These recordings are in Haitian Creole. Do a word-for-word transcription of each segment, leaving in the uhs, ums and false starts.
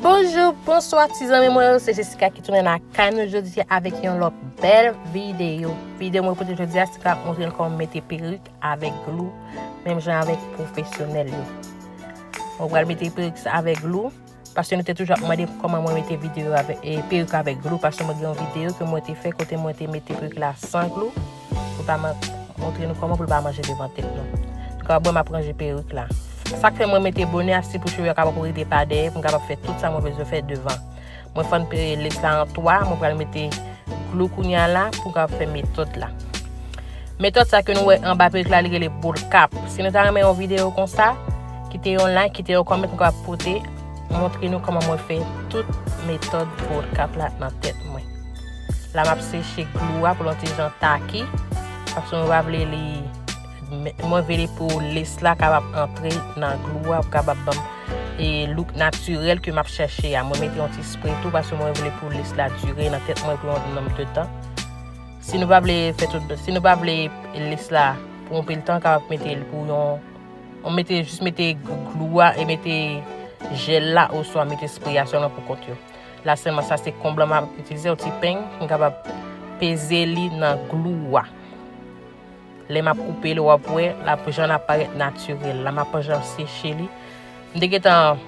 Bonjou, bonswa ti zanmi mwen yo, se Jessica ki tounen lakay nou jodi a avèk yon lòt bèl videyo. Videyo mwen pote jodi a, se ka montre nou kòman mete perik avèk glou, menm jan avèk pwofesyonèl yo. Mwen pral mete perik sa avèk glou, paske nou te toujou ap mande kòman mwen mete videyo avèk, e, perik avèk glou, paske mwen gen yon videyo ke mwen te fè kote mwen te mete perik la san glou, pou l pa man-, montre nou kòman pou l pa manje devan tèt nou. Nou kapab wè m ap ranje perik la. Sa k fè mwen mete bonè a, se pou cheve a kapab rete pa dèyè, pou m kapab fè tout sa mwen bezwen fè devan. Mwen fann pe-, lès la an twa, mwen pral mete glou kounye a la pou m kapab fè metòd la. Metòd sa ke nou wè anba perik la, li rele bowl cap. Si nou ta renmen yon videyo konsa, kite yon like, kite yon comment, m kapab pote, montre nou kòman mwen fè tout metòd bowl cap la nan tèt mwen. La, m ap seche glou a pou l yon ti jan taki, paske mwen pa vle li, mwen vle pou lès la kapab antre nan glou a, pou kapab ban m, e, look natirèl ke m ap chèche a. Mwen mete yon ti spray tou, paske mwen vle pou lès la dire nan tèt mwen pou yon nonb de tan. Si nou pa vle fè tout, si nou pa vle lès la pou yon pil tan, kapab mete l pou yon, ou mete, jis mete glou a e mete jèl la, oswa mete spray a sèlman pou kont yo. La sèlman, sa se konb lan m ap itilize, yon ti peng, m kapab peze li nan glou a. Lè m ap koupe li, w ap wè, l ap, jan l ap parèt natirèl. La, m ap jan seche li. M te gentan,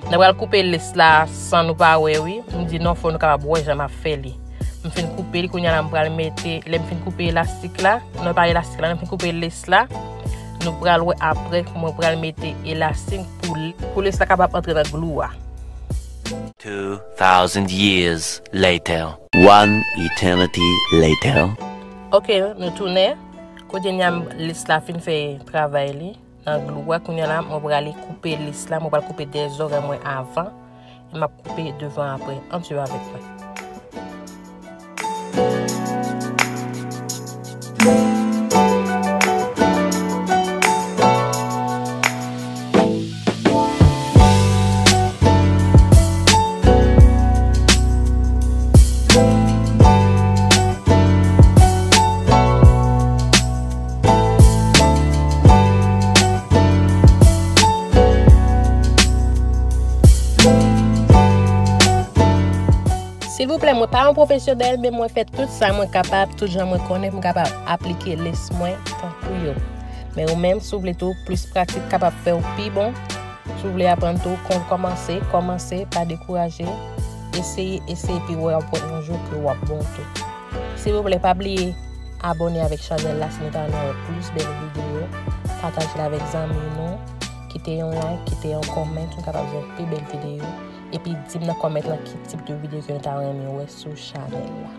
nou pral koupe lès la san nou pa wè, wi. M di non, fò nou kapab wè jan m ap fè li. M fin koupe li, kounye a la, m pral mete, lè m fin koupe elastik la, non, pa elastik la, lè m fin koupe lès la, nou pral wè apre, mwen pral mete elastik pou, pou lès la kapab antre nan glou a. Two thousand years later. One eternity later. Ok, nou tounen. Kounye a lès la fin fè travay li nan glou a. Kounye a la, mwen prale koupe lès la. Mwen pral koupe de zòrèy mwen avan. E m ap koupe devan apre. Ann swiv avèk mwen. Silvouplè, mwen pa yon pwofesyonèl, men mwen fè tout sa mwen kapab, tout jan mwen konnen pou m kapab aplike lès mwen tankou yo. Men ou menm, si w vle tou, plis pratik kapab fè w pi bon. Si w vle aprann tou, kon-, kòmanse, kòmanse, pa dekouraje. Eseye, eseye, epi w ap wè yon jou ke w ap bon tou. Silvouplè, pa bliye abòne avèk chanèl la si nou ta renmen wè plis bèl videyo. Pataje l avèk zanmi nou. Kite yon like, kite yon comment, nou kapab jwenn pi bèl videyo. Epi di m nan comment lan ki tip de videyo ke nou ta renmen wè sou chanèl la.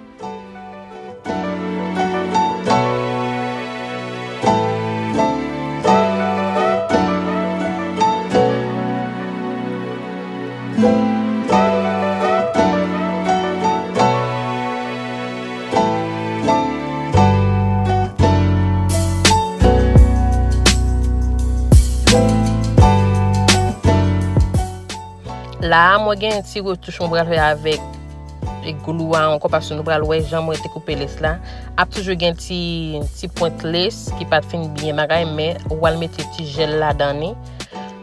La a, mwen gen ti retouch mwen pral fè avèk glou a ankò, paske nou pral wè jan mwen te koupe lès la. Ap toujou gen ti, ti pwent lès ki pa t fin byen bagay, men ou pral mete ti jèl ladan li.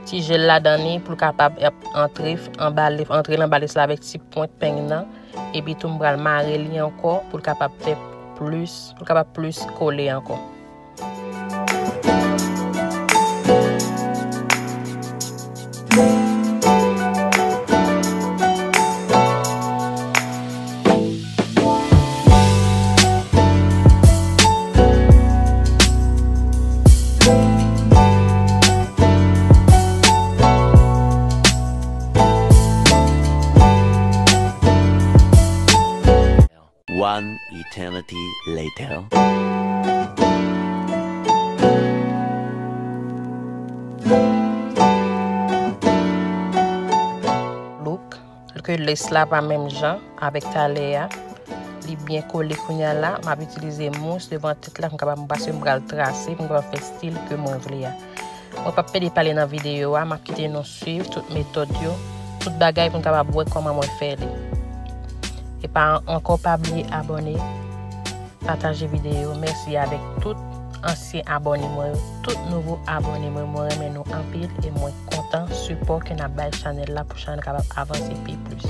Ti jèl ladan li pou l kapab ap antre anba lès, antre l anba lès la avèk ti pwent peng nan. Epi tou, m pral mare li ankò pou l kapab fè plis, pou l kapab plis kole ankò. One eternity later. Look, ke lès la pa menm jan avèk talè a. Li byen kole kounye a la. M ap itilize mous devan tèt la pou m kapab, paske m pral trase, pou m kapab fè stil ke mwen vle a. Mwen p ap pèdi pale nan videyo a, m ap kite nou swiv tout metòd yo, tout bagay pou n kapab wè kòman mwen fè li. E pa ankò, pa bliye abòne, pataje videyo. Mèsi avèk tout ansyen abòne mwen yo, tout nouvo abòne mwen, mwen renmen nou anpil e mwen kontan sipò ke n ap bay chanèl la pou chanèl kapab avanse pi plis.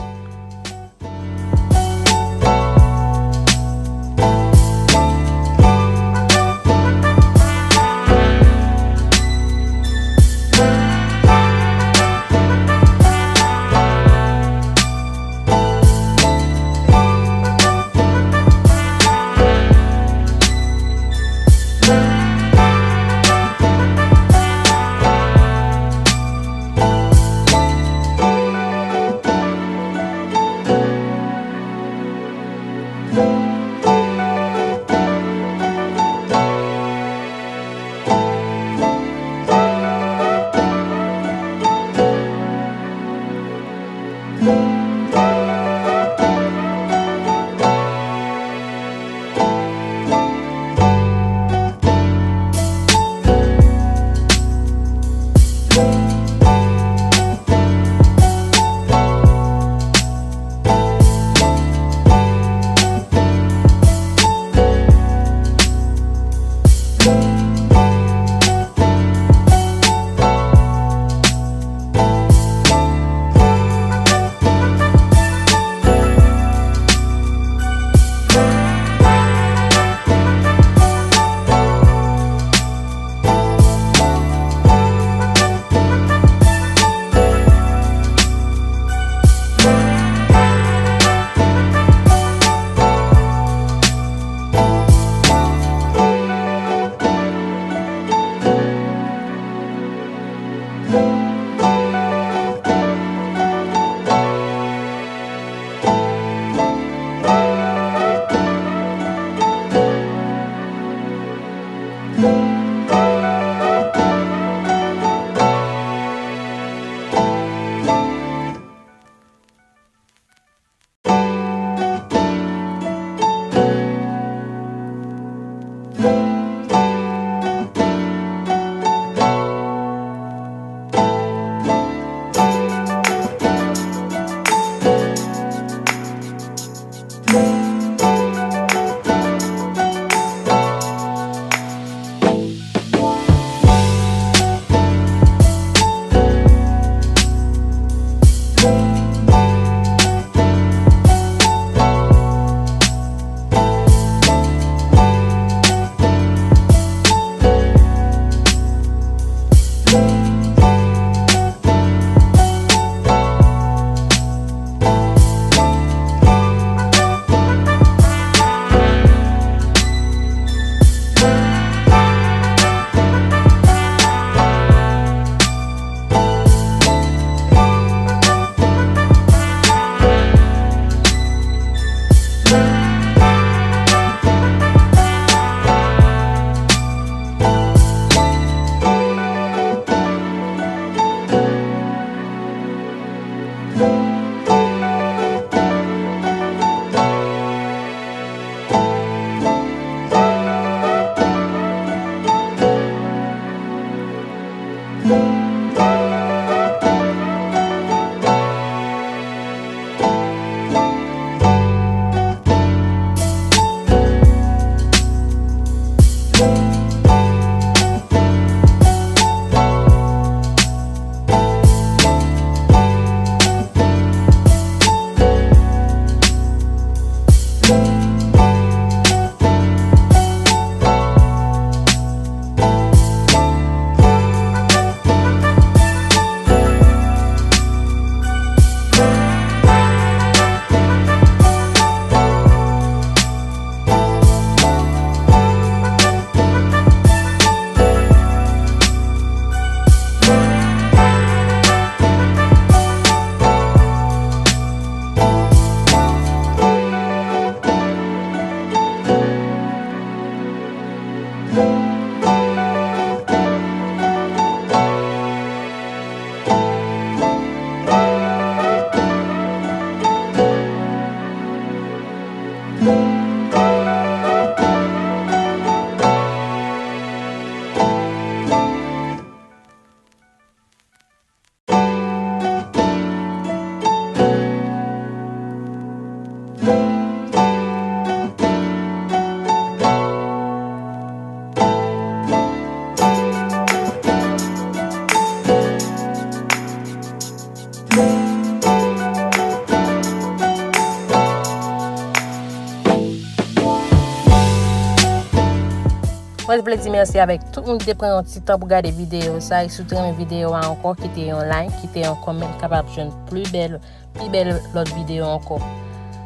Mwen vle di mèsi avèk tout moun ki te pran yon ti tan pou gade videyo sa. E si w te renmen videyo a ankò, kite yon like, kite yon comment, kapab jwenn pli bèl, pi bèl lòt videyo ankò.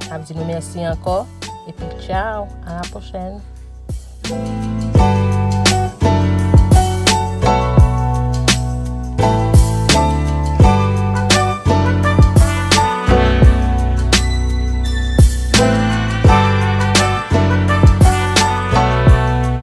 N ap di nou mèsi ankò. Epi tchao, a la pwochèn.